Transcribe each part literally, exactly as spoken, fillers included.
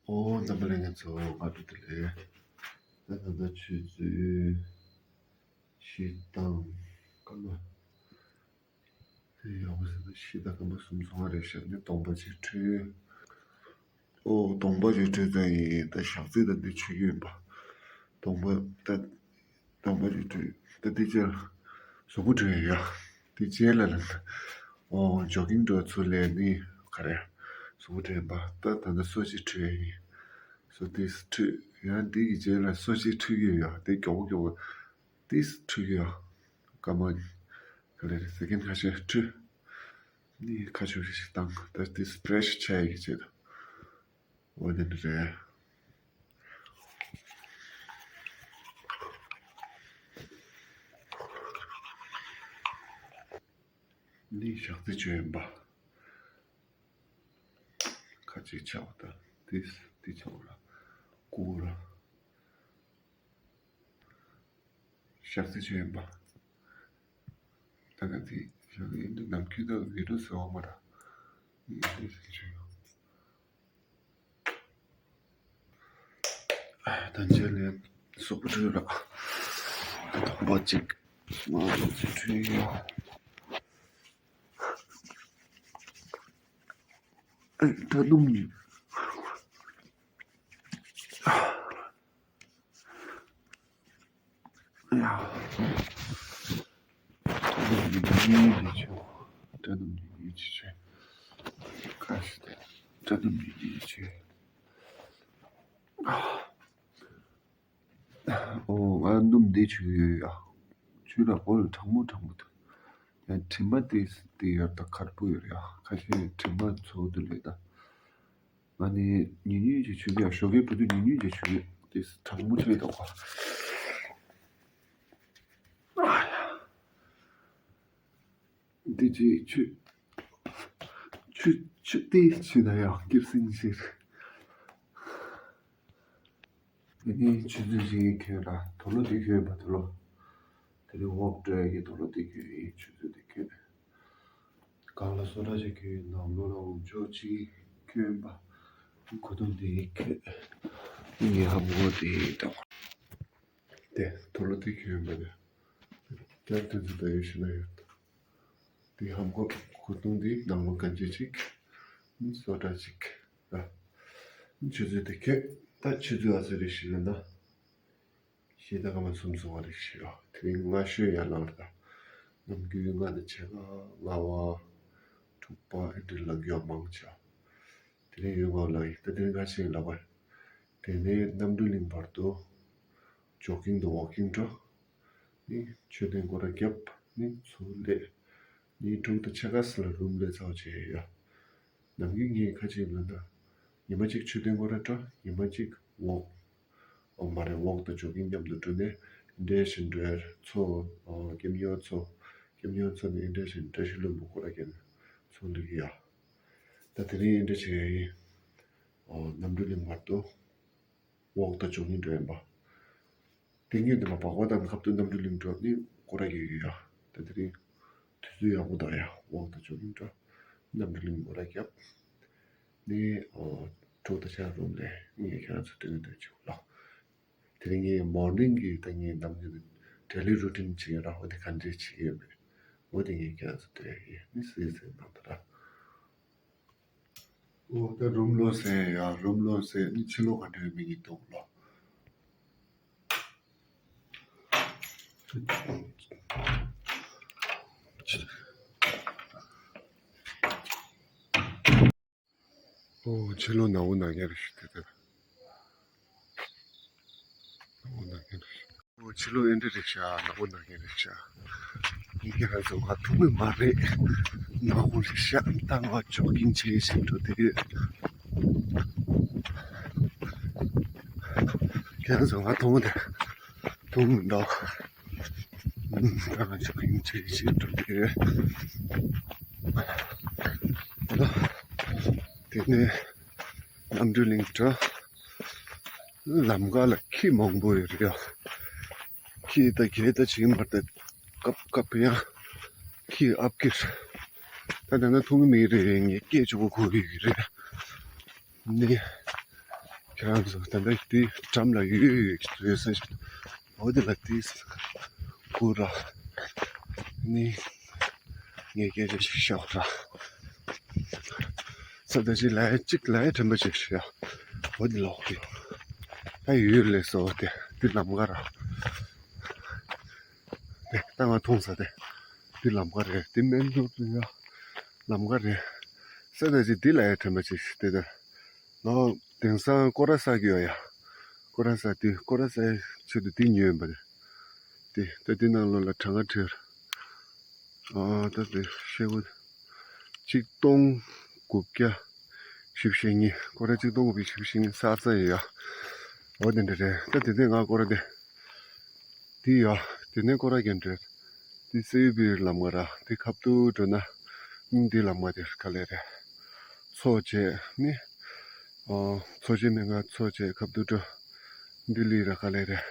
ཨོ་འཛམ་བུ་གླིང་གི་ཚོ་སྔ་དྲོ་བདེ་ལེགས། ད་ད་ལྟ་ཆུ་ཚོད་བཞི་དང་སྐར་མ་དེ་ཡག་པོ་ཟེར་ན་བཞི་དང་སྐར་མ་གསུམ་སོང་བ་རེད། ཞག་ནི་གདོང་པ་ཅིག་འཁྲུད། ཨོ་གདོང་པ་ཅིག་འཁྲུད་ཙང་ཡིན། ད་ཞག་རྩི་ད་འདི་འཁྲུད་ཀྱི་ཡིན་པ། གདོང་པ་ད། གདོང་པ་ཅིག་འཁྲུད། ད་འདི་ཅར་གཟུགས་པོ་འཁྲུད་ཡ། འདི་ཅར་ལ་ལ། ཨོ་ཇོ་གིང་འགྲོ་ཚུར་ལས་ནི་ག་རེ། གཟུགས་པོ་འཁྲུད་པ། ད་ད་ད་སོ་ཅིག་འཁྲུད་ཡ་ཡིན། སོ་ཏིས་འཁྲུད་ཡ། འདི་གི་རྗེས་ལ་སོ་ཅིག་འཁྲུད་ཀྱི་ཡོད་ཡ། དེ་མགྱོགས་པོ་མགྱོགས་པོ་ཏིས་འཁྲུད་ཀྱི་ཡོད། སྐར་མ་ག་ལེར་སེ་ཀེན་ཁ་ཤས་འཁྲུད། ནི་ཁ་ཤས་ཤིག་བཏང་། ད་ཏིས་ཕྲེ་ཤི་ཆ་ཡ་གི་ཆེད་དུ། འོ་དེ་འདྲ་རེད། ནི་ཞག་རྩི་བྱོས་ཡིན་པ། ཁ་ཅིག་ཆག་པ་དང་ཏིས་ཏི་ཆག་པ་ར་ཀུ་ར། ཞག་རྩི་བྱོས་ཡིན་པ། ད་ག་དེ་ཞག་ཡིན་དུ་ནམ་ཁྱོད་ད་བི་རུ་ཟེར་བ་མ་ར། ཡིན་ཏིས་བྱོས་ཡིན། ད་འཇལ་ལེན་སོག་པོ་ཁྲུས་ར། ད་དང་པོ་གཅིག་མ་ལོ་ཚེ་ཁྲུས་ཡོད། ཨེ་ད་སྣུམ་ཉི། ཡ། ད་སྣུམ་ཉི་ཉི་ཆོ། ད་སྣུམ་ཉི་ཉི་ཆོ། ཁ་ཤི་ད། ད་སྣུམ་ཉི་ཉི་ཆོ། ཨོ་ང་སྣུམ་འདི་བྱུག་ཡོད་ཡ། ཆུ་ལ་གོ་ལ་གྲང་མོ་གྲང་མོ་འདུག་ཡང་དྲི་མ་དེ་དེ་ཡོད་ད་ཁར་པོ་ཡོད་ཡ། ཁ་ཤས་དྲི་མ་ཚོ་འདུག་ལེ་ད། ང་ནི་ཉུང་ཉུང་ཅིག་བྱུག་ཡ། ཞོགས་ཀའི་བུ་དུ་ཉུང་ཉུང་ཅིག་བྱུག་ཡོད། དེ་གྲང་མོ་ཆགས་ཡོད་ད་གོ། འདི་ཅིག་ཆུ། ཆུ་ཆུ་དེ་ཆུ་ན་ཡང་སྐྱིད་སིང་ཞིག་དེ་ནས་ཆུ་ཚོད་བཞི་གི་ཁྱོད་ལ་དུག་ལོག་དེ་ཁྱོད་པ་དུག་ལོག་དེ་ནས་འོག་འགྲོ་ཡ་གི་དུག་ལོག་དེ་ཁྱོད་ཡིན། ཆུ་ཚོད་དེ་ཁྱོད། གང་ལ་སོ་ལ་ཞིག་ཁྱོད་ནང་ལོ་ལ་འོང་ཆོག་ཅིག་ཁྱོད་པ། ཁོ་དུང་དེ་ཁྱོད། ངའི་ཧམ་གོ་དེ་དང་། དེ་དུག་ལོག་དེ་ཁྱོད་པ་དེ། ཀྱང་དེ་ཚོ་ད་ཡོད་ཤི་ན་ཡོད། དེ་ཧམ་གོ་ཁོ་དུང་དེ་ནང་ལོ་གན་ཅི་ཅིག་སོ་ཏྲ་ཅིག་ར། ཆུ་ཚོད་དེ་ཁྱོད་ད་ཆུ་ཚོད་ཨ་ཚོད་རེ་ཞིག་ལ་ན། ཤེས་ད་ག་མ་སུམ་སོང་བ་རེ་ཞིག་ར། དེ་རིང་སྔ་ཤོས་ཡར་ལངས་ར། ནམ་རྒྱུན་ལྔ་དང་ཕྱེད་ཀ་ལྔ་པ་དྲུག་པ་ཨེ་འདྲ་ལངས་རྒྱུ་མང་ཆེ། དེ་རིང་ཡོད་མ་ལངས་ཡིན། ད་དེ་རིང་སྔ་ཕྱི་ལ་བར། དེ་ནས་གནམ་གྲུ་གླིང་བར་དུ་ཇོག་གིང་དང་ཝོག་གིང་འགྲོ། ནི་མཆོད་རྟེན་སྐོར་ར་རྒྱབ། ནི་ཚུར་སླེབས། ནི་དྲུག་དང་ཕྱེད་ཀ་ཙམ་ལ་རུམ་སླེབས་ཚར་བ་བྱས་ཡོད་ཡ། ནམ་རྒྱུན་ངས་ཁ་ཅིག་ལབ་ན། ཉི་མ་གཅིག་མཆོད་རྟེན་སྐོར་ར་འགྲོ། ཉི་མ་གཅིག་ཝོག་ཨོ་མ་རེད། ཝོག་དང་ཇོག་གིང་མཉམ་དུ་འགྲོ་ནས་འདྲེ་ཞིག་འགྲོ་ཚོ། ཨོ་ཀེམ་ཉོ་ཚོ། ཀེམ་ཉོ་ཚོ་ནས་འདྲེ་ཞིག་འདྲེ་ཞིག་ལུམ་བུ་སྐོར་ར་རྒྱབ་ནས་ཚུར་སླེབས་ཡ། ད་དེ་རིང་འདྲེ་བྱེད་ཡ་ཡིན། ཨོ་གནམ་གྲུ་གླིང་བར་དུ། ཝོག་དང་ཇོག་གིང་འགྲོ་ཡིན་པ། དེ་ངས་འདི་མ་བག་བ་དང་ཁབ་ཏུ་གནམ་གྲུ་གླིང་འགྲོ་ནི་སྐོར་ར་གི་ཡོད་ཡ། ད་དེ་རིང་དུས་ཚོད་ཡག་པོ་དང་ཡ་ཝོག་དང་ཇོག་གིང་འགྲོ། གནམ་གྲུ་གླིང་སྐོར་ར་རྒྱབ། ནི་ཨོ་དྲུག་དང་ཕྱེད་རུམ་ལས་ངས་ཁྱེད་རང་ཚོ་སྟོན་གི་འདུག་ཅིག་ལ། དེ་རིང་ངས་མོར་ནིང་གི་ད་ངས་ནམ་རྒྱུན་ཌེ་ལི་རུ་ཊིན་བྱེད་ཀྱི་ར། འོ་དེ་ག་འདྲས་བྱེད་ཀྱི་ཡོད་མེད། འོ་དེ་ངས་ཁྱེད་རང་ཚོ་སྟོན་ཡ་ཡིན། ནི་སི་སི་ནང་དུ་ར། འོ་ད་རུམ་ལོ་ཟེར་ཡ། རུམ་ལོ་ཟེར་ནི་ཕྱི་ལོགས་ག་འདྲའི་མི་གཉིས་འདུག་ལོ། འོ་ཕྱི་ལོགས་ནག་པོ་ནག་ཉེ་རེད་ཤག་དེ་ལྟར། ནག་པོ་ནག་ཉེ་རེད་ཤག་འོ་ཕྱི་ལོགས་ཨེ་འདྲ་རེད་ཤག་ནག་པོ་ནག་ཉེ་རེད་ཤག་ངས་ཁྱེད་རང་ཚོ་ང་མཐོང་གི་མ་རེད། ནག་པོ་རེད་ཤག་ད་ང་ཇོག་གིང་བྱེད་བཞིན་འགྲོ་དེ་ཡོད། ཁྱེད་རང་ཚོ་ང་མཐོང་གི་མཐོང་མི་འདུག་ད་ང་ཇོག་གིང་བྱེད་བཞིན་འགྲོ་དེ་ཡོད། དེ་ནས་གནམ་གྲུ་གླིང་འགྲོ། ལམ་ཁ་ལ་ཁྱི་མང་པོ་ཡོད་རེད་ཡ། ཁྱི་ད་གྱེས་ད་བྱེད་མ་ད་སྐབས་སྐབས་ཡང་ཁྱི་ཨབ་ཀྱི་རེད། ད་ད་ན་མཐོང་གི་མེད་རེད། ངས་སྐད་ཆོག་པོ་གོ་གི་ཡོད་རེད། ནི་ ཁྱེད་རང་ཚོ་ད་ལྟ་དེ་འགྲམ་ལ་ཡོད་ཡོད་ཡོད་ས་ཞིག་འོ་དེ་ལ་དེ་སྐུ་ར་ནི་ངས་སྐད་ཆ་ཞིག་ཤོག་ར། ས་ད་ཅི་ལ་ཡ་གཅིག་ལ་ཡ་དྲན་པ་ཅིག་ཤོག་འོ་དེ་ལོག་གི་ད་ཡོད་ལས་སོ་དེ་དེ་ལམ་ཁ་ར། དེ་ད་ང་མཐོང་ས་དེ་དེ་ལམ་ཁ་རེད། དེ་སྨན་ཐུབ་ཡ་ལམ་ཁ་རེད། ས་ད་ཅི་དེ་ལ་ཡ་དྲན་པ་ཅིག་དེ་ད། ང་དེང་སང་སྐོར་ར་ཟ་གི་ཡོད་ཡ། སྐོར་ར་ཟ་དུས་སྐོར་ར་ཟ་ཡ་ཆེད་དུ་དེ་ཉོས་ཡིན་པ་རེད། དེ་ད་དེ་ནང་ལོགས་ལ་གྲངས་ཀ་བྲིས། ཨ་ད་དེ་ཤེལ་སྒོ་ཆིག་སྟོང་དགུ་བརྒྱ་བཞི་བཅུ་ཞེ་གཉིས། སྐོར་ར་ཆིག་སྟོང་དགུ་བརྒྱ་བཞི་བཅུ་ཞེ་གཉིས་གསར་རྩ་ཡོད་ཡ། འོ་དེ་འདྲ་རེད། ད་དེ་དེ་ང་སྐོར་ར་དེ། དེ་ཡ། དེ་ནས་སྐོར་ར་རྒྱན་སྤྲོས། དེ་སེ་ཡུ་བི་ལམ་ཁ་ར། དེ་ཁབ་ཏུ་འགྲོ་ན། ཨིན་དེ་ལམ་ཁ་དེ་ག་ལེ་རེད། འཚོ་བྱེད་ནི། ཨོ། འཚོ་བྱེད་སྨན་ཁང་འཚོ་བྱེད་ཁབ་ཏུ་འགྲོ། ཨིན་དེ་ལི་ར་ག་ལེ་རེད།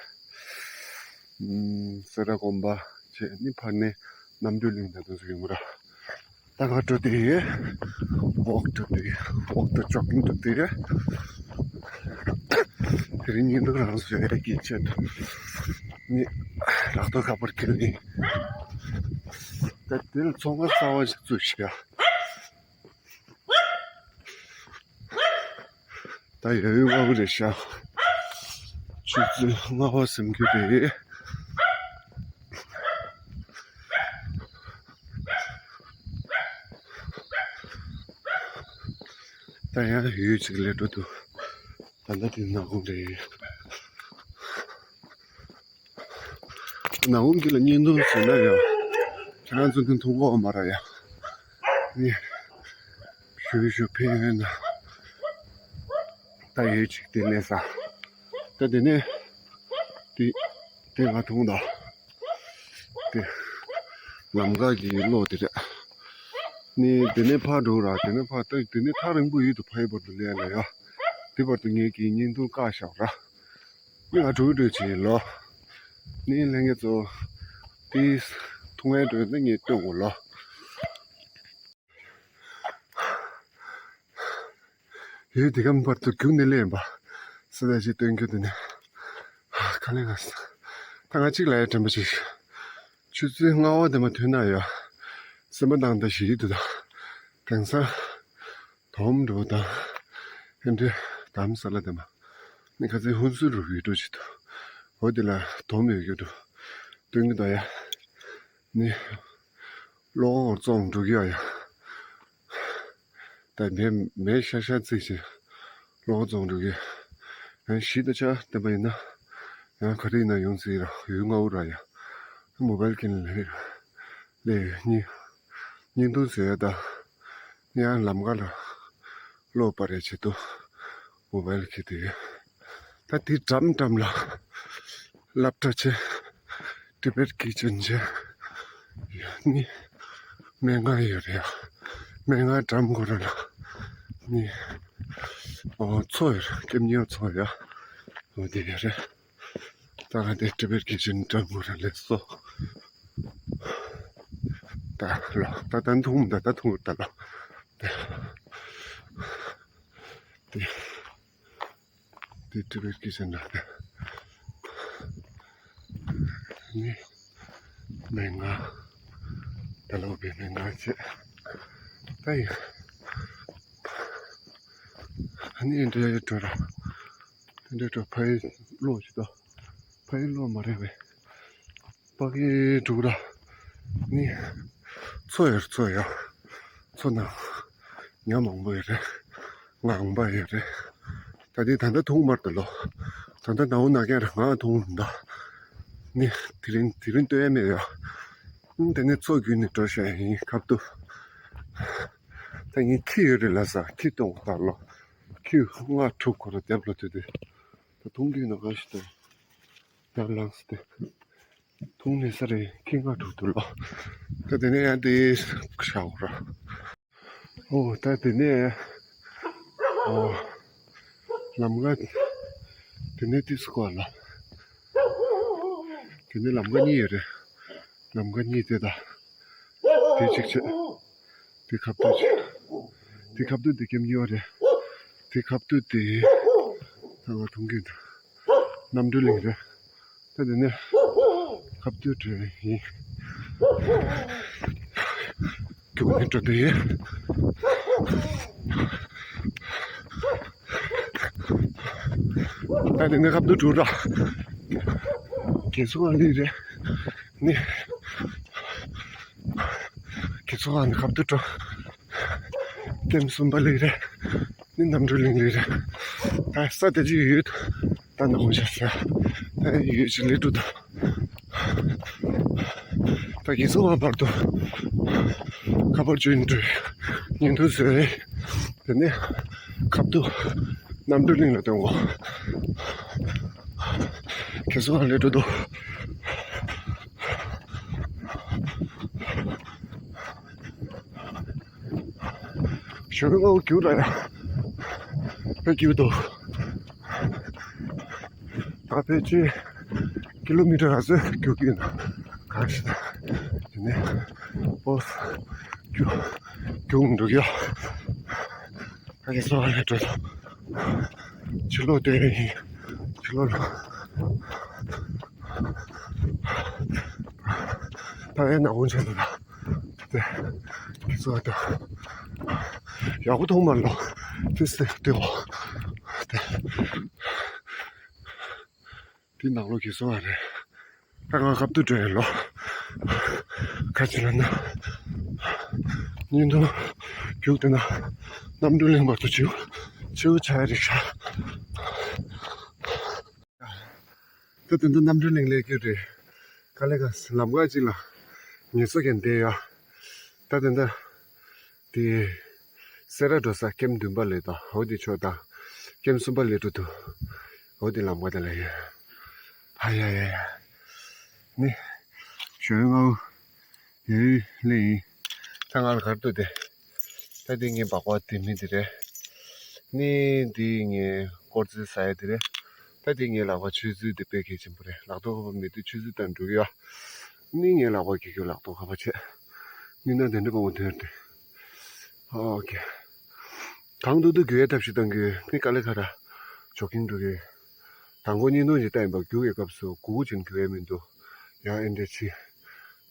ཨམ། སེ་ར་དགོན་པ་བྱེད་ནི་ཕར་ནས་རྣམ་གྲོལ་གླིང་དང་དེ་ཚོ་ཡོང་གི་ར། ད་ང་འགྲོ་དེ་ཡོད། འོག་འགྲོ་དེ་ཡོད། འོག་ཏུ་ཅོག་གིང་འགྲོ་དེ་ཡོད། དེ་རིང་ཉིན་དུ་རང་བཟོ་ཡ་གི་ཆེད་དུ་ནི་ལག་ཐོག་ཁ་པར་ཁྱེར་ནི། ད་དེ་ལ་ཚོང་ཁང་གསར་བ་ཞིག་བཙུགས་ཤག་ད་ཡ་ཡོད་ལྔ་པོ་རེད་ཤག་ཆུ་ཚོད་ལྔ་པ་ཟིན་རྒྱུ་རེད། ད་ཡང་ཡུལ་ཅིག་ལས་འགྲོ་འདུག་ད་ལྟ་དེ་ནག་ཁུང་རེད། ནག་ཁུང་འདི་ལ་བརྙན་ཐུང་བཟོས་ན་ཡང་ཁྱེད་རང་ཚོ་འདི་མཐོང་གི་ཡོད་མ་རེད་ཡ། ནི་ཞུ་ཞུ་ཕན་ཡོན་ན་ད་ཡོད་ཅིག་དེ་ནས་ས་ད་དེ་ནས་དེ་དེ་ང་མཐོང་ད། དེ་ལམ་ཁ་གི་གློག་དེ་རེད། ནི་དེ་ནས་ཕར་འགྲོ་ར། དེ་ནས་ཕར་ལྟ། དེ་ནས་ཐག་རིང་པོ་ཡོད་དུ་ཕ་ཡི་བར་དུ་ལས་ལ་ཡ། དེ་བར་དུ་ངས་ཀྱི་བརྙན་ཐུང་བཀག་བཞག་ར། ནི་ང་འགྲོ་འགྲོ་བྱེད་ལོ། ནི་ལྷན་རྒྱས་ཚོ་དེ་ཐུང་ངེ་འགྲོ་ན་ངས་སྟོན་དགོས་ལོ། ཡུལ་འདི་གམ་བར་དུ་རྒྱུག་ནས་སླེབས་ཡིན་པ། སི་ད་ཅི་སྟོན་རྒྱུ་དེ་ནས། ཁ་ལེ་ང་ས། ད་ང་གཅིག་ལ་ཡ་དྲན་པ་ཅིག་ཆུ་ཚོད་ལྔ་པ་དེ་མ་ཐོན་ན་ཡ། སེམས་པ་ནང་ད་ཞིག་འདུག་ད། དེང་སང་དོམ་འགྲོ་དང་། ཧན་ཏེ་དམ་ས་ལ་དེ་མ། ནི་ཁ་ཚན་ཧུན་སུ་རུ་ཡོད་འགྲོ་ཅིག་འདུག་འོ་དེ་ལ་དོམ་ཡོད་རྒྱུ་འགྲོ། སྟོན་གྱི་འདུག་ཡ། ནི། གློག་བཙོང་འགྲོ་གི་ཡོད་ཡ། ད་མེ་མེ་ཤ་ཤ་བརྩིས་ཤིང་གློག་བཙོང་འགྲོ་གི། ཡང་གཞིས་ད་ཆ་བསྟན་པ་ཡིན་ན། ཡང་ག་རེ་ཡིན་ན་ཡོང་སྲིད་ར། ཡུལ་ལྔ་པོ་ར་ཡ། མོ་བལ་གྱིན་ལས་ལས་ཡོད་ནི། བརྙན་ཐུང་བཟོས་ཡ་ད། ཡང་ལམ་ཁ་ལ་གློག་པ་རེ་བྱེད་དུ་མོ་བལ་ཁྱེར་དུ་ཡོད། ད་དེ་འགྲམ་འགྲམ་ལ་སློབ་གྲྭ་ཆེ་ཊི་བེཊ་ཀི་ཆེན་ཆེ་ཡོད་ནི། སྨན་ཁང་ཡོད་རེད་ཡ། སྨན་ཁང་འགྲམ་ཁོ་ར་ལ་ནི། ཨོ་མཚོ་ཡོད་རེད། ཀེམ་ཉིའོ་མཚོ་ཡ། ཨོ་དེ་ཡོད་རེད། ད་ག་དེ་ཊི་བེཊ་ཀི་ཆེན་འགྲམ་ཁོ་ར་ལས་སོ། ད་ལོ་ད་ད་འཐུང་ད་ད་འཐུང་ད་ལོ། དེ་དེ་ཊི་བེཊ་ཀི་ཆེན་འདྲ་དེ་ནི་སྨན་ཁང་། ད་ལོ་བའི་སྨན་ཁང་བྱེད་ད་ཡིན། ཨ་ནི་འདྲ་ཡོད་འགྲོ་ར། འདྲ་འགྲོ་ཕ་ཡི་གློག་ཅིག་ད། ཕ་ཡི་གློག་མ་རེད་བས། ཕ་གི་དྲུག་ར། ནི། མཚོ་ཡོད་མཚོ་ཡ། མཚོ་ནང་། ཉ་མང་པོ་ཡོད་རེད། ངང་པ་ཡོད་རེད། ད་དེ་ད་ལྟ་འཐུང་མར་དུ་ལོ། ད་ལྟ་ནའུ་ན་རྒན་ར་ང་འཐུང་ད། ནི། དེ་རིང་དེ་རིང་ལྟོས་མེད་ཡ། ཨང་དེ་ནས་མཚོ་བརྒྱུད་ནས་འགྲོ་ཤག་ཡིན་ཁབ་ཏུ། ད་ངས་ཁྱི་ཡོད་རེད་ལ་ས་ཁྱི་གཏོང་ད་ལོ། ཁྱི་ལྔ་དྲུག་ཁོ་ར་རྒྱབ་ལ་དུས་དེ། ད་འཐུང་རྒྱུ་ན་ག་ཞིག་ད། ཡར་ལངས་ཏེ། འཐུང་ནས་ས་རེ་ཁྱི་ལྔ་དྲུག་འདུག་ལོ། ད་དེ་ནས་ཡང་དེ་ཤ་འོ་ར། ཨོ་ད་དེ་ནས། ཨོ། ལམ་ཁ། དེ་ནས་ཏི་སི་ཀོ་ལ། དེ་ནས་ལམ་ཁ་གཉིས་ཡོད་རེད། ལམ་ཁ་གཉིས་དེ་ད། དེ་གཅིག་བྱས། དེ་ཁབ་ཏུ་གཅིག་དེ་ཁབ་ཏུ་དེ་ཀེམ་ཉོ་རེད། དེ་ཁབ་ཏུ་དེ། ད་ ང་ཐུང་གི་འདུག་གནམ་གྲུ་གླིང་རེད། ད་འདི་ནས་ཁ་བསྡུ་འགྲོ་ཡིན། རྒྱུག་ནས་འགྲོ་འདོད་ཡོད། ད་འདི་ནས་ཁ་བསྡུ་འགྲོ་ར། རྒྱལ་ཚོགས་ཨ་ལི་རེད། ནི། རྒྱལ་ཚོགས་ཨ་ནི་ཁ་བསྡུ་འགྲོ། ཀེམ་གསུམ་པ་ལི་རེད། ནི་གནམ་གྲུ་གླིང་ལི་རེད། ད་ས་དེ་ཅིག་ཡོད། ད་ནག་ཧོན་ཤ་ཟེར། ད་ཡོད་ཅིག་ལི་འགྲོ་ད། ད་རྒྱལ་ཚོགས་ཨ་བར་དུ་ཁ་པར་བརྗོད་འགྲོ། ཉིན་ཐུང་ཟེར་རེད། དེ་ནས་ཁ་བསྡུ་གནམ་གྲུ་གླིང་ལ་སྟོན་གོ། རྒྱལ་ཚོགས་ཨ་ལི་འགྲོ་འདུག་ཞོགས་པའི་སྔ་པོ་རྒྱུག་ར་ཡ། ཕ་རྒྱུག་འདུག་ད་ཕལ་ཆེར་ཀི་ལོ་མི་ཊར་ག་ཚོད་རྒྱུག་གི་ཡོད་ན་གང་ཞིག་ད། དེ་ནས་ཨོ་རྒྱུག་རྒྱུག་འགྲོ་གི་ཡོད། ཕ་གི་སོ་བ་ལས་འགྲོ་དང་། ཕྱི་ལོགས་བསྡད་ཡིན། ཕྱི་ལོགས་ལ། ད་ཡང་ནག་ཁུང་ཆེན་པོ་ལ། དེ། ཁྱེད་ཚོ་ད། ཡག་པོ་མཐོང་མ་ལོ། ཏིས་ཏེ་ཏེ་འོ། དེ། དེ་ནག་ལོ་ཁྱེད་ཚོ་བ་རེད། ད་ང་ཁ་བསྡུ་འགྲོ་ཡ་ལོ། ཁ་ཅིག་ལ་ན། ཉིན་དུ། རྒྱུག་དེ་ན། གནམ་གྲུ་གླིང་བར་དུ་བྱིའུ། བྱིའུ་ཆ་རིག་ཤ། ད་དེ་འདྲ་གནམ་གྲུ་གླིང་ལས་རྒྱུ་རེད། དཀའ་ལས་ཁག་ལམ་ཁ་ཅིག་ལ་ངལ་གསོ་མཁན་བསྡད་ཡོད། ད་དེ་འདྲ་དེ་སེ་ར་འགྲོ་ས་ཀེམ་བདུན་པ་ལས་དང་འོ་དེ་ཕྱོགས་དང་ཀེམ་གསུམ་པ་ལས་འགྲོ་དུ་འོ་དེ་ལམ་ཁ་དེ་ལ་ཡོད། ཨ་ཡ་ཡ་ཡ། ནི་ཞོན་ངའོ། ཡོད་ལེ་ཡིན། ད་ང་ལ་གར་འདུག་སྟེ། ད་དེ་ངའི་སྦག་སྦག་དེ་མི་དེ་རེད། ནི་དེ་ངའི་སྐོར་རྩེ་ཟ་ཡ་དེ་རེད། ད་དེ་ངའི་ལག་པ་ཆུ་ཚོད་དེ་དཔེ་གལ་ཆེན་པོ་རེད། ལག་ཐོག་ཁ་པར་མེད་དུས་ཆུ་ཚོད་བལྟས་འགྲོ་གི་ཡོད། ནི་ངའི་ལག་པ་གི་གི་ལག་ཐོག་ཁ་པར་ཆད། ནི་ན་དེ་འདྲ་པང་བ་དོན་ཏེ། ཨོ་ཁེ། གང་ཐུབ་ཐུབ་རྒྱུག་ཡ་ཐབས་ཤེས་གཏང་གི་ཡོད། ནི་དཀའ་ལས་ཁག་ར། ཇོག་གིང་འགྲོ་གི་ཡོད། དང་པོ་བརྙན་ཐུང་ཞིག་བལྟས་ཡིན་པ། རྒྱུག་ཡའི་སྐབས་སུ་མགོ་བོ་ཅན་རྒྱུག་ཡ་མི་འདུག་ཡང་ཨེ་འདྲ་ཅིག་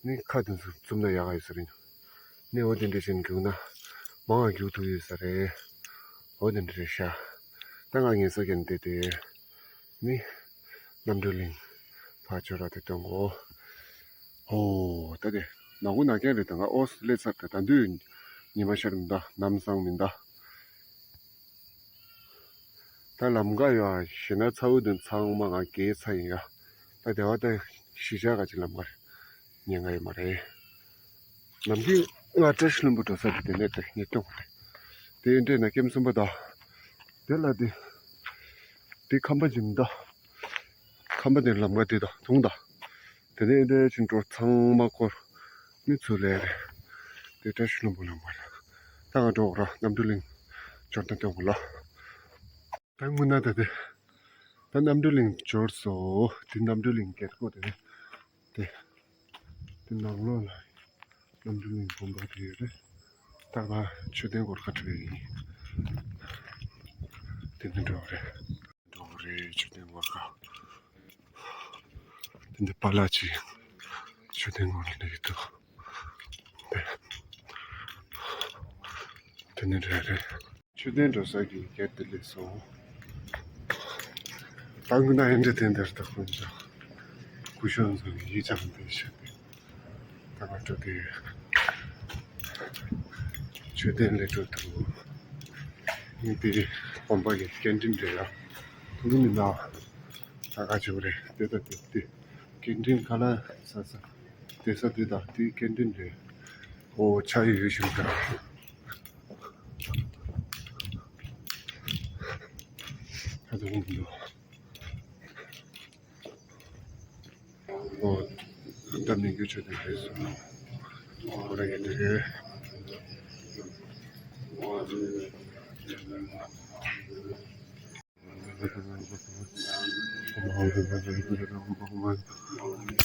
ནི་ཁ་དེ་ཚོ་བཙུམ་ན་ཡག་ག་ཡོད་ས་རེད། ནི་འོ་དེ་འདྲ་ཅན་རྒྱུག་ན་མང་བ་རྒྱུག་ཐུབ་ཡོད་ས་རེད། འོ་དེ་འདྲ་རེད་ཤག་ད་ང་ངལ་གསོ་རྒྱག་བསྡད་དེ་ནི་གནམ་གྲུ་གླིང་ཕར་ཕྱོགས་ར་དེ་སྟོན་གོ། ཨོ་ད་དེ་ནག་ཁུང་ནག་རྐྱང་རེད། ད་ང་ཨོ་སི་སླེབས་ཚར། ད་ད་དུས་ཉི་མ་ཤར་མི་འདུག་ནམ་སང་མི་འདུག་ད་ལམ་ཁ་ཡོད་ཞེ་ན་ཚ་བོ་དུ་ཚང་མ་ང་རྒས་ཚ་ཡིན་ཡ། ད་དེ་བ་ད་གཞིས་ཆགས་ག་ཅིག་ལམ་ཁར་ཉེན་ཁ་ཡོད་མ་རེད། ནམ་རྒྱུན་ང་བཀྲ་ཤིས་ལྷུན་པོ་འགྲོ་ས་དེ་དེ་ནས་དེ་ཉེ་སྟོང་རེད། དེ་འདྲས་ན་ཀེམ་གསུམ་པ་དང་། དེ་ལ་དེ། དེ་ཁམས་པ་ཅིག་མི་འདུག་ཁམས་པ་དེ་ལམ་ཁ་དེ་དང་དུང་དང་། དེ་ནས་འདྲས་ཅིག་འགྲོ་ཚང་མ་སྐོར། མི་ཚུར་ལས་རེད། དེ་བཀྲ་ཤིས་ལྷུན་པོ་ལམ་ཁ་རེད། ད་ང་འགྲོ་འོ་ར། གནམ་གྲུ་གླིང་འབྱོར་ད་སྟོན་གོ་ལ། ད་དངོས་གནས་ད་དེ། ད་གནམ་གྲུ་གླིང་འབྱོར་སོང་། དེ་གནམ་གྲུ་གླིང་སྒེར་སྒོ་དེ་རེད། དེ། དེ་ནང་ལོགས་ལ་གནམ་གྲུ་གླིང་དགོན་པ་དེ་ཡོད་རེད། ད་ང་མཆོད་རྟེན་སྐོར་ཁ་འགྲོ་ཡི་ཡིན། དེ་འདི་འགྲོ་རེད། འགྲོ་རེད། མཆོད་རྟེན་སྐོར་ཁ། དེ་འདི་པཱ་ལགས་ཅིག་མཆོད་རྟེན་སྐོར་ལ་འདི་འདུག་དེ་ནི་རེད་རེད། མཆོད་རྟེན་འགྲོ་ས་གི་སྒེར་དེ་སླེབས་སོང་། ད་དངོས་གནས་ཨེ་འདྲ་དེ་འདིར་ད་ཁོང་ཚོ་སྐུ་ཞབས་ཚོ་གི་ཡིག་ཆ་མི་འདུག་ཤག་ད་ང་འགྲོ་དེ་མཆོད་རྟེན་སླེབས་འགྲོ་དུས་ནི་དེ་དགོན་པ་གི་སྐད་འཕྲིན་རེད་ཡ། ཐུགས་མི་ན་ད་ག་ཅིག་རེད། དེ་ད་དེ་དེ་སྐད་འཕྲིན་ག་ལ་ས་ས་དེ་ས་དེ་ད་དེ་སྐད་འཕྲིན་རེད། ཨོ་ཆ་ཡོད་ཡོད་ཞིག་ད། ད་དུང་འདུག་ཨོ། ད་མི་འགྱུར་ཆོས་དེ་རེད་སོང་། ཨོ་རེད་དེ་རེད།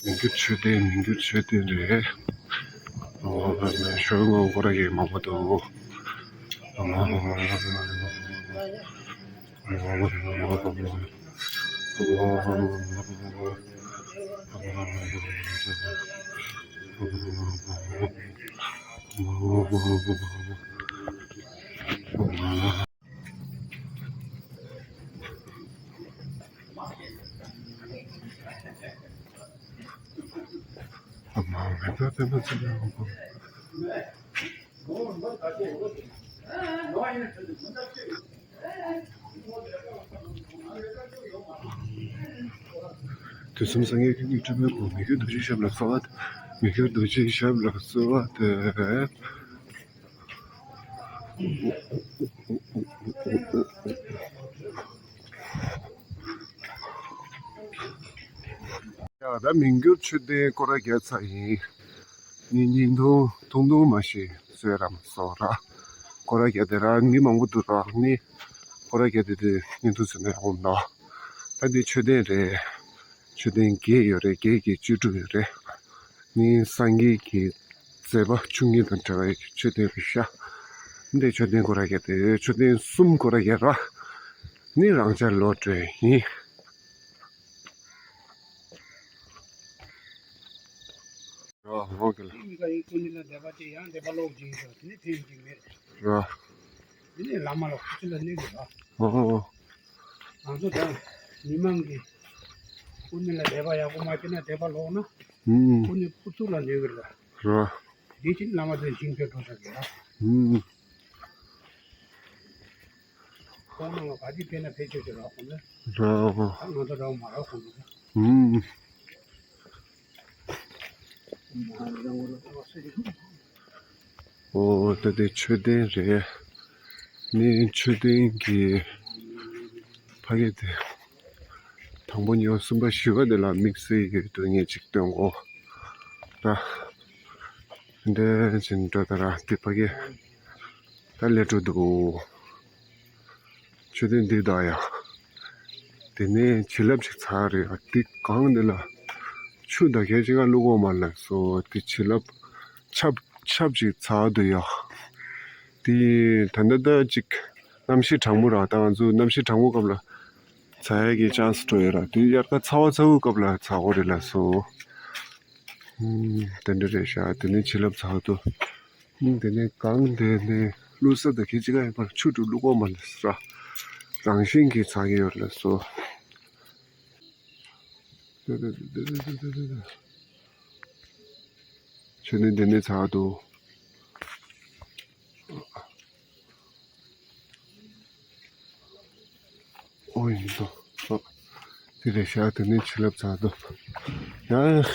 མི་འགྱུར་ཆོས་དེ་མི་འགྱུར་ཆོས་དེ་རེད། ཨོ་ཞོལ་ངོ་ཁོ་ར་གི་མང་པོ་འདུག་དུས་གསུམ་སངས་རྒྱས་ཀྱི་སྤྲུལ་པའི་སྐུ། མི་བསྐྱོད་རྡོ་རྗེའི་ཞབས་ལ་གསོལ་བ། མི་བསྐྱོད་རྡོ་རྗེའི་ཞབས་ལ་གསོལ་བ་འདེབས། ཡ་ད་མི་འགྱུར་མཆོད་རྟེན་སྐོར་ར་རྒྱག་ཚར་ཡིན། ནི་བརྙན་ཐུང་ཐུང་ཐུང་མ་ཞིག་བཟོས་ར་མ་བཟོ་ར། སྐོར་ར་རྒྱག་དེ་ར་མི་མང་པོ་འདུག་ར། ནི་སྐོར་ར་རྒྱག་དེ་དེ་བརྙན་ཐུང་བཟོས་ན་ཡག་པོ་འདུག་ད་འདི་མཆོད་རྟེན་རེད། མཆོད་རྟེན་བརྒྱད་ཡོད་རེད། བརྒྱད་ཀྱི་བཅུ་དྲུག་ཡོད་རེད། ནི་སངས་རྒྱས་ཀྱི་མཛད་པ་བཅུ་གཉིས་དང་འབྲེལ་བའི་མཆོད་རྟེན་རེད་ཤག་འདི་མཆོད་རྟེན་སྐོར་ར་རྒྱག་དེ་མཆོད་རྟེན་གསུམ་སྐོར་ར་རྒྱག་ར། ནི་རང་ཅག་ལོག་འགྲོ་ཡིན། ར་ཧོ་གི་ལ། ཀུན་ནི་ལ་བཟླས་པ་ཅི་ཡང་བཟླས་པ་ལོག་ཅིག་ཡིན་ཟེར་དེ་ནི་ཐེངས་ཅིག་མེད། ར། དེ་ནི་བླ་མ་ལ་ཁུ་ཚུར་ལ་གནོད་དགོས་ར། ཧོ་ཧོ་ཧོ། ང་ཚོ་ད་མི་མང་གིས་ཀུན་ནི་ལ་བཟླས་པ་ཡག་པོ་མ་བྱས་ན་བཟླས་པ་ལོག་ན། ཧུམ། ཀུན་ནི་ཁུ་ཚུར་ལ་གནོད་གི་ར། ར། དེ་ཕྱིན་བླ་མ་ཚོས་ཞིང་ཁྱེར་འགྲོ་ས་གི་ར། ཧུམ། ཁོང་རྣམས་ལ་ག་དུས་ཕེབས་ན་ཕེབས་ཆོག་ཆོག་ར་ཁོང་ཚོས། ར། ད་ང་ཚོ་འདྲ་བོ་མ་ར་ཁོང་ཚོ། ཧུམ། ཨོ་ད་དེ་མཆོད་རྟེན་རེད། ནི་མཆོད་རྟེན་གྱི་ཕ་གི་དེ་དང་པོ་གཉིས་པ་གསུམ་པ་བཞི་པ་དེ་ལ་དམིགས་བསལ་ཡོད་དུས་ངས་ཅིག་སྟོན་གོ། ད་འདྲ་ཅིག་འགྲོ་ད་ར་དེ་ཕ་གི་ད་ལས་འགྲོ་འདུག་མཆོད་རྟེན་འདི་དག་ཡ། དེ་ནས་བྱིན་རླབས་ཅིག་ཚར་རེད་ཡ། དེ་གང་འདི་ལ་ཆུ་ད་གས་ཅིག་ག་བླུག་གོ་མ་ལ་སོ་དེ་བྱིན་རླབས་ཆབ་ཆབ་ཅིག་ཚར་འདུག་ཡ། དེ་ད་ལྟ་ད་ཅིག་གནམ་གཤིས་གྲང་མོ་ར། ད་ང་ཚོ་གནམ་གཤིས་གྲང་མོ་སྐབས་ལ་ཚ་ཡ་གི་ཆན་སི་འགྲོ་ཡོད་ར། དེ་དབྱར་ཁ་ཚ་བ་ཚ་བོ་སྐབས་ལ་ཚ་གོ་རེད་ལ་སོ། ཨུམ། དེ་འདྲ་རེད་ཤག་དེ་ནས་བྱིན་རླབས་ཚར་འདུག་ཨུམ། དེ་ནས་གང་དེ་ནས་བླུག་ས་དང་ཁྱི་གཅིག་ག་ཡིན་པར་ཆུ་དྲུག་བླུག་གོ་མ་ལ་སོ་ར། རང་བཞིན་གྱིས་ཚ་གི་ཡོད་ལ་སོ། མཆོད་རྟེན་འདི་ནས་ཚར་འདུག་ཨོ་ཡིན་འདུག་ཨོ། དེ་རེད་ཤག་དེ་ནས་བྱིན་རླབས་ཚར་འདུག་ཡང་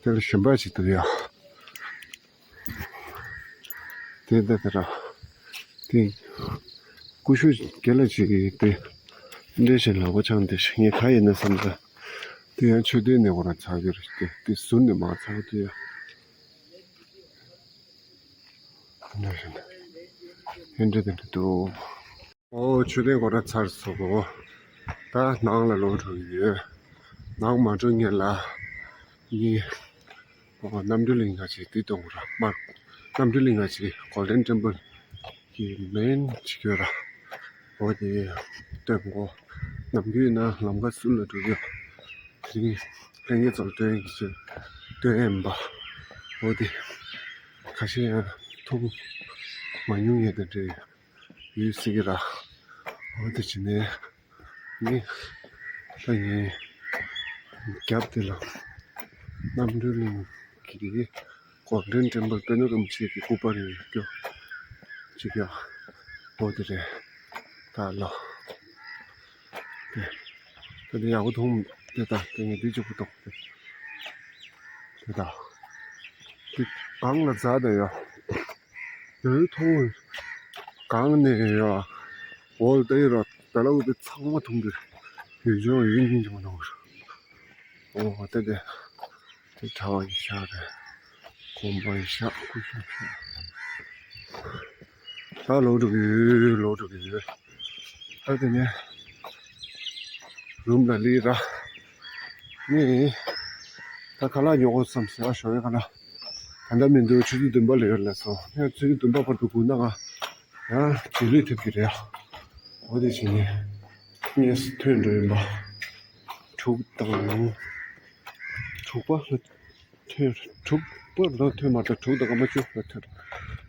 དེ་ལ་གཞན་པ་ཞིག་འདུག་ཡ། དེ་ལྟ་དེ་ར། དེ། ཀུ་ཤུ་རྒན་ལགས་ཅིག་གིས་དེ། འདྲེ་ཞིག་ལག་པ་འཆང་དེ་ཞིག་ངས་ག་ཡིན་ན་བསམ་ས། དེ་ཡང་མཆོད་རྟེན་ནས་འོ་ར་ཚར་རྒྱུ་རེད་དེ། དེ་ཟུར་ནས་མར་ཚར་དུས་ཡ། འདྲེ་ཞིག་འདི་འདྲ་དེ་འདྲ་འདུག་ཨོ་མཆོད་རྟེན་སྐོར་ར་ཚར་སོང་། ད་ནང་ལ་ལོག་འགྲོ་གི་ཡོད། ནང་མ་འགྲོ་སྔོན་ལ་ངས་ཨོ་རྣམ་གྲོལ་གླིང་ང་ཅིག་འདི་གཏོང་ར་མར། རྣམ་གྲོལ་གླིང་ང་ཅིག་གོལ་ཌེན་ཊེམ་པལ་གྱི་མེན་ཅིག་ཡོད་ར། ཨོ་དེ་སྟོན་གོ། ནམ་རྒྱུན་ན་ལམ་ཁ་ཟུར་ལ་འགྲོ་གི་ཡོད། དེ་རིང་ལྷན་རྒྱས་ཚོར་སྟོན་གྱི་ཆེད་སྟོན་ཡིན་པ། ཨོ་དེ་ཁ་ཤས་ཡང་མཐོང་མ་མྱོང་ཡས་དེ་འདྲ་ཡོད། ཡོད་སྲིད་ཀྱི་ར། འོ་དེ་བྱས་ནས་ནི་ད་ངས་རྒྱབ་དེ་ལ་རྣམ་གྲོལ་གླིང་གི་གོལ་ཌེན་ཊེམ་པལ་པད་ནོར་རིན་པོ་ཆེ་གི་སྐུ་པར་ཡོད་སྐྱོ་ཅིག་ཡ། འོ་དེ་རེད། ད་ལོ་དེ་ད་དེ་ཡག་པོ་མཐོང་། དེ་ད་དེ་ངས་དེ་གཅིག་པུ་མཐོང་དེ་དེ་ད་དེ་གང་ལ་འཛག་ད་ཡ། དེ་མཐོང་། གང་ནས་ཡ། འོ་དེ་ར་ད་ལ་འོ་དེ་ཚང་མ་མཐོང་གི་རེད། ཡུལ་ལྗོངས་ཡུལ་སྙིང་རྗེ་མོ་མཐོང་གི་རེད། འོ་དེ་དེ་དེ་གྲྭ་བ་གི་ཤག་རེད། དགོན་པ་གི་ཤག་སྐུ་ཤག་ཤག་ད་ལོག་འགྲོ་གི་ཡོད། ལོག་འགྲོ་གི་ཡོད། ད་དེ་ནས་རུམ་ལ་སླེབས་ར། ནི། ད་ཁ་ལག་ཉོ་དགོས་བསམ་ཟེར་བ་ཞོགས་པའི་ཁ་ལག་ད་ལྟ་མི་འདུག་ཆུ་ཚོད་བདུན་པ་ལ་ཡོད་ལབ་སོང་། ཡང་ཆུ་ཚོད་བདུན་པ་བར་དུ་སྒུག་ན་ང་ ཡང་རྗེས་ལུས་ཐེབས་ཀྱི་རེད། འོ་དེ་བྱས་ནས་གཉིས་སུ་ཐོན་འགྲོ་ཡིན་པ། དྲུག་དང་། དྲུག་པ་ལ་ཐོན། དྲུག་པ་ལ་ཐོན་མ་ཐག་དྲུག་དང་སྐར་མ་བཅུ་ལ་ཐོན།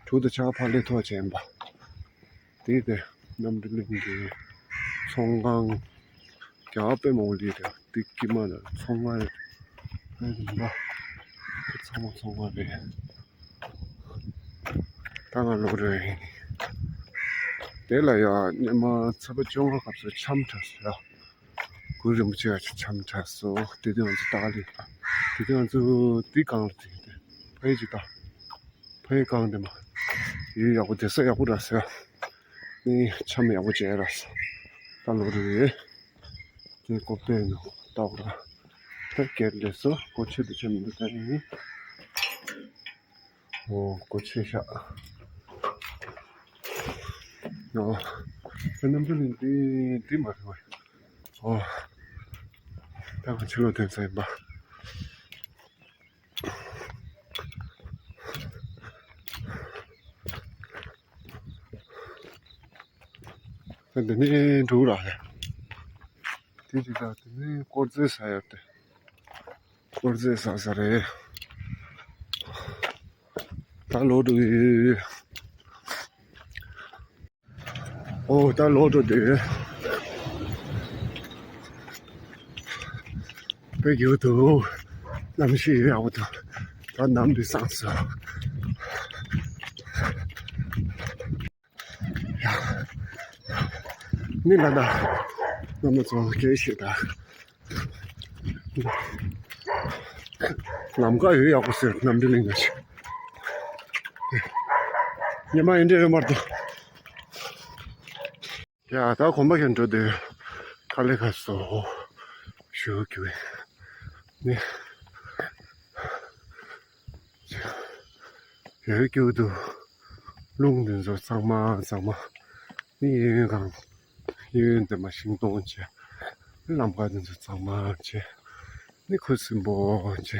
དྲུག་དང་ཕྱེད་ཀ་ཕར་སླེབས་ཐུབ་པ་བྱས་ཡིན་པ། དེ་དེ་གནམ་གྲུ་གླིང་གི་ཚོང་ཁང་རྒྱ་དཔེ་མང་པོ་སླེབས་རེད། དེ་དཀྱིལ་མ་ལ་ཚོང་ཁང་རེད། དཔེ་རིམ་པ་དེ་ཚང་མ་ཚོང་ཁང་རེད། ད་ང་ལོག་འགྲོ་ཡིན། དེ་ལ་ཡ་སྔོན་མ་ཚེས་པ་བཅོ་ལྔ་སྐབས་སུ་འཆམ་འཁྲབ་སོང་ཡ། གུ་རུ་རིན་པོ་ཆེ་ཡ་འཆམ་འཁྲབ་སོང་། དེ་དུས་ང་ཚོ་ཏག་ལི། དེ་དུས་ང་ཚོ་དེ་གང་ལ་དེ་ཕ་ཡི་ཅིག་ད། ཕ་ཡི་གང་དེ་མ། ཡུལ་ཡག་པོ་བསྡད་ས་ཡག་པོ་རག་སོང་ཡ། ནི་འཆམ་ཡག་པོ་བྱས་རག་སོང་། ད་ལོག་འགྲོ་ཡིན། དེ་ཀོ་པའི་ནང་ལྟ་བུ་ར། ད་སྒེར་ལས་སོ་སྒོ་ཕྱེ་དུ་ཕྱེ་མི་འདུག་ད་ཡིན། འོ་སྒོ་ཕྱེ་ཤག་འོ་ད་གནམ་གྲུ་གླིང་འདི་འདི་མ་རེད་བ། འོ་ད་ང་ཕྱི་ལོགས་ཐོན་ས་ཡིན་པ། ད་འདི་ནས་འགྲོ་ར་རེད། དེ་ཅིག་ད་དེ་ནས་དཀོར་རྫས་ཟ་ཡ་དེ། དཀོར་རྫས་ཟ་ས་རེད། ད་ལོག་འགྲོ་གི་ཡོད། ཨོ་ད་ལོག་འགྲོ་དེ། དཔེ་རྒྱུག་འདུག་གནམ་གཤིས་ཡག་པོ་འདུག་ད་ནམ་དུས་སངས་སོང་། ནི་ལ་ད། རྣམ་པ་ཚོ་སྐད་ཤེས་ད། ལམ་ཁ་ཡོད་ཡག་པོ་ཟེར་གནམ་གྲུ་གླིང་ན་ཞིག་ཉི་མ་ཡིན་འདྲ་ཡོད་མ་རེད། ཡ་ད་གོམ་པ་གྱོན་འགྲོ་དུས་ཁ་ལེ་ཁ་སོ་ཞུ་རྒྱུ་ནི། ཡོད་རྒྱུ་དུ་རླུང་འདི་ཚོ་གཙང་མ་གཙང་མ། ནི་གཡས་གཡོན་གང་གཡས་གཡོན་དེ་མ་ཤིང་སྡོང་བྱས། ལམ་ཁ་འདི་ཚོ་གཙང་མ་བྱས། ནི་ཁུ་སིམ་པོ་བྱས།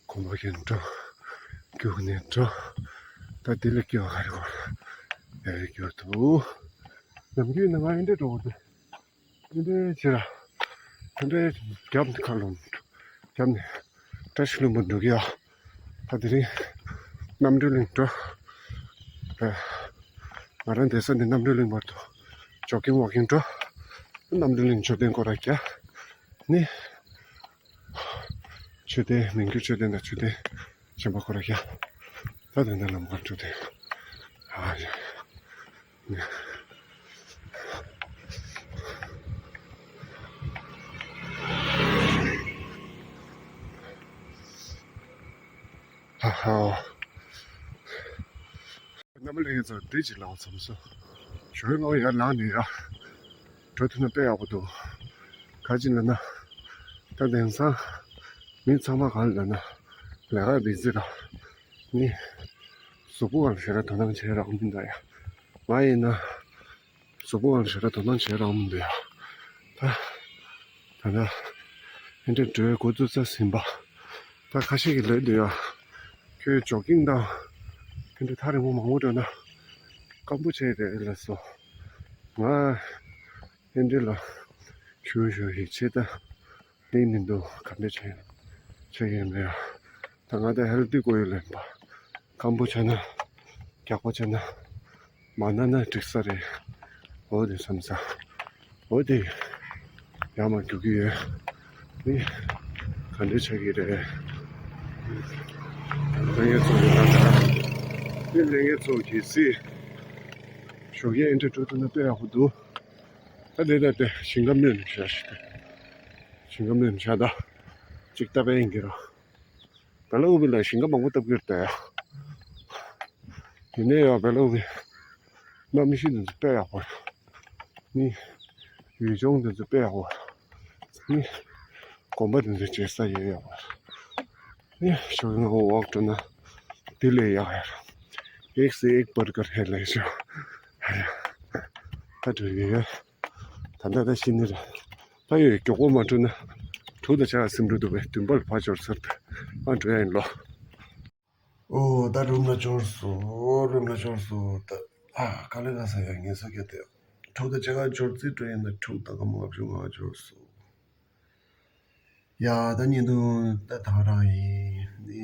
གོམ་པ་གྱོན་འགྲོ། རྒྱུག་ནས་འགྲོ། ད་དེ་ལས་སྐྱོ་ག་རེ་གོ་ཡོད་རྒྱུ་དུ། ནམ་རྒྱུན་ནི་ང་ཡིན་འདྲ་འགྲོ་གི་འདུག་འདི་འདྲའི་ཕྱིར། དེ་འདྲའི་རྒྱབ་ནས་ཁ་ལོང་། རྒྱབ་ནས་བཀྲ་ཤིས་ལྷུན་པོ་འགྲོ་གི་ཡ། ད་དེ་རིང་གནམ་གྲུ་གླིང་འགྲོ། ང་རང་བསྡད་ས་ནས་གནམ་གྲུ་གླིང་བར་དུ་ཇོག་ཀིང་ཝོག་ཀིང་འགྲོ། གནམ་གྲུ་གླིང་མཆོད་རྟེན་སྐོར་ར་རྒྱག་ནི། མཆོད་རྟེན་མི་འགྱུར་མཆོད་རྟེན་དང་མཆོད་རྟེན་གཞན་པ་སྐོར་ར་རྒྱག་ད་དེ་འདྲ་ལམ་ཁར་འགྲོ་དེ། ཨ་ཡ། ཧ་ཧ། རྣམ་པ་ལྷན་རྒྱས་ཚོ་བདེ་སྐྱིད་ལགས་འཚམས་སོ། ཞོགས་ཀས་སྔ་པོ་ཡར་ལངས་ནས་ཡར་འགྲོ་ཐུབ་ན་དཔེ་ཡག་པོ་འདུག་ག་ཅི་ལབ་ན། ད་དེང་སང་མི་ཚང་མ་ག་རེ་ལབ་ན་ལས་ཀ་བི་ཛི་ར། ནི་གཟུགས་པོ་གང་ཞེ་དྲག་དོ་སྣང་བྱེད་རག་མི་འདུག་ཡ། ང་ཡིན་ན་གཟུགས་པོ་གང་ཞེ་དྲག་དོ་སྣང་བྱེད་རག་མི་འདུག་ཡ། ད་ད་ད་ཨེ་འདྲ་འགྲོའི་འགོ་བཙུགས་ས་ཟིན་པ། ད་ཁ་ཤས་ཀྱིས་ལབ་འདུག་ཡ། ཁྱོད་ཇོག་ཀིང་དང་དེ་འདྲ་ཐག་རིང་པོ་མང་པོ་འགྲོ་ན་སྐམ་པོ་ཆགས་རེད་ལབ་སོང་། ང་ཨེ་འདྲ་ལ་ཞུ་ཞུ་ཡི་ཆེ་ད་གླེང་མི་འདུག་ག་འདྲ་བྱས་ཆོག་གི་ཡོད་མེད་ཡ། ད་ང་ད་ཧེལ་ཐི་དགོས་ཡོད་ལབ་པ། སྐམ་པོ་ཆགས་ན་རྒྱགས་པ་ཆགས་ན། མ་ན་ན་འགྲིག་ས་རེད། འོ་དེ་བསམ་ས། འོ་དེ་ཡར་མར་རྒྱུག་གི་ཡོད། ནི་ག་འདྲ་ཆགས་ཀྱི་རེད། ལྷན་རྒྱས་ཚོ་གི་ལྟ་ས། ནི་ལྷན་རྒྱས་ཚོ་གི་སི། ཞོགས་ཀས་ཨེ་འདྲ་འགྲོ་ཐུབ་ན་དཔེ་ཡག་པོ་འདུག་ད་དེ་ད་དེ་ཞིང་ཁམས་སྨོན་ལམ་ཞེས་ཞིག་དེ། ཞིང་ཁམས་སྨོན་ལམ་ཞེས་ད། ཅིག་ལྟ་བས་ཡིན་གྱི་རོ། བེ་ལ་ཨུ་བི་ལ་ཞིང་ཁ་མང་པོ་བཏབ་ཀྱི་རེད་དེ། ཡིན་ནའི་ཡང་བེ་ལ་ཨུ་བི་གནམ་གཤིས་འདི་ཚོ་དཔེ་ཡག་པོ་རེད། ནི་ཡུལ་ལྗོངས་འདི་ཚོ་དཔེ་ཡག་པོ་རེད། ནི་དགོན་པ་འདི་ཚོ་མཇལ་ས་ཡོད་ཡག་པོ་རེད། ནི་ཞོགས་ཀས་སྔ་པོ་ཝོག་འགྲོ་ན་འདི་ལས་ཡག་ཡོད་རེད། ཨེག་སི་ཨེག་བར་གར་ཧེ་ལས་ཤོ། ད་འགྲོ་ཡོད། ད་ལྟ་ད་ཤི་ནི་རེད། ད་ཡོད་མགྱོགས་པོ་མ་འགྲོ་ན། དྲུག་དང་ཕྱེད་ཀ་ཟིན་འགྲོ་འདུག་པས་བདུན་པ་ལ་ཕར་འབྱོར་ཚར་ཏེ། ཨ་འགྲོ་ཡ་ཡིན་ལོ། ཨོ་ད་རུམ་ལ་འབྱོར་སོང་། རུམ་ལ་འབྱོར་སོང་། ད་ ཨ། དཀའ་ལས་ཁག་ས་ཡ་ངལ་གསོ་བརྒྱབ་སྟེ། ཕྲུག་དང་ཕྱེད་ཀ་འབྱོར་རྩིས་སྤྲོད་ཡིན་ན་ཕྲུག་དང་སྐར་མ་ལྔ་བཅུ་ང་འབྱོར་སོང་། ཡ། ད་བརྙན་ཐུང་ད་ད་ག་རང་ཡིན་ནི།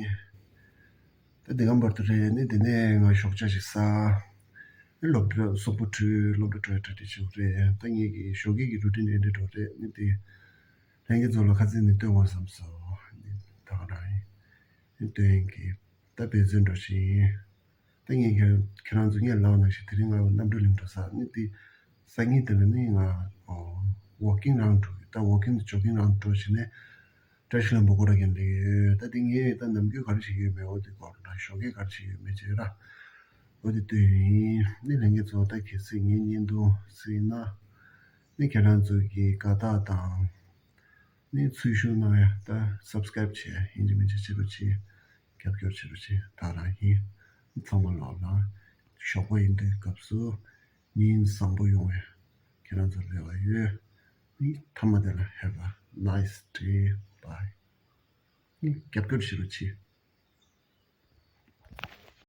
ད་འདི་ག་བར་དུ་རེད་ནི། དེ་ནས་ང་ཞོགས་ཇ་ཞིག་ཟ། ནི་སློབ་གྲྭ་གཟུགས་པོ་བཀྲུས། སློབ་གྲྭ་འགྲོ་ཡ་གྲ་སྒྲིག་བྱེད་དགོས་རེད། ད་ངེད་ཀྱི་ཞོགས་ཀས་ཀྱི་རུ་ཊིན་འདྲ་འདྲ་འགྲོ་རེད་ནི། དེ་ལྷན་རྒྱས་ཚོ་ལ་ཁ་ཚིག་ནི་སྟོན་དགོས་བསམ་སོང་ནི། ད་ག་རང་ཡིན་ནི། སྟོན་གི། ད་འབད་བརྩོན་འགྲོ་བཞིན་ཡིན། ད་ངས་ཁྱེད་ཁྱེད་རང་ཚོ་ངས་ལབ་ནང་བཞིན་དེ་རིང་ང་གནམ་གྲུ་ལིང་འགྲོ་ས་ནི། དེ་སང་ཉིན་དེ་ལ་ནི་ང་ཝོག་ཀིང་རང་འགྲོ་གི། ད་ཝོག་ཀིང་དང་ཇོག་ཀིང་རང་འགྲོ་བྱས་ནས་བཀྲ་ཤིས་ལྷུན་པོ་སྐོར་ར་རྒྱག་འདོད་ཡོད། ད་དེ་ངས་ད་ནམ་རྒྱུན་ག་རེ་བྱེད་ཀྱི་ཡོད་མེད་འོ་དེ་སྐོར་ར། ཞོགས་ཀས་ག་རེ་བྱེད་ཀྱི་ཡོད་མེད་བྱས་ར་འོ་དེ་སྟོན་ཡིན་ནི། ལྷན་རྒྱས་ཚོ་ད་གལ་སྲིད་ངའི་བརྙན་ཐུང་གཟིགས་ན་ནི་ཁྱེད་རང་ཚོ་གི་དགའ་རྟགས་དང་ནི་ཚུལ་ཤུགས་གནང་ཡ། ད་སབ་སི་ཀ་རའིབ་བྱེད་ཡ་ཡིན་གཅིག་མིན་གཅིག་བྱེད་པ་བྱེད། རྒྱབ་སྐྱོར་བྱེད་པ་བྱེད། ད་རང་ཡིན། ཚང་མ་ལོག་ལ་ཞོགས་པ་ཡིན་དུས་སྐབས་སུ་ཉིན་བཟང་པོ་ཡོང་བའི་ཁྱེད་རང་ཚོར་རེ་བ་ཡོད། ནི་མཐའ་མ་དེ་ལ་have a nice day bye། ནི་རྒྱབ་སྐྱོར་བྱེད་པ་བྱེད།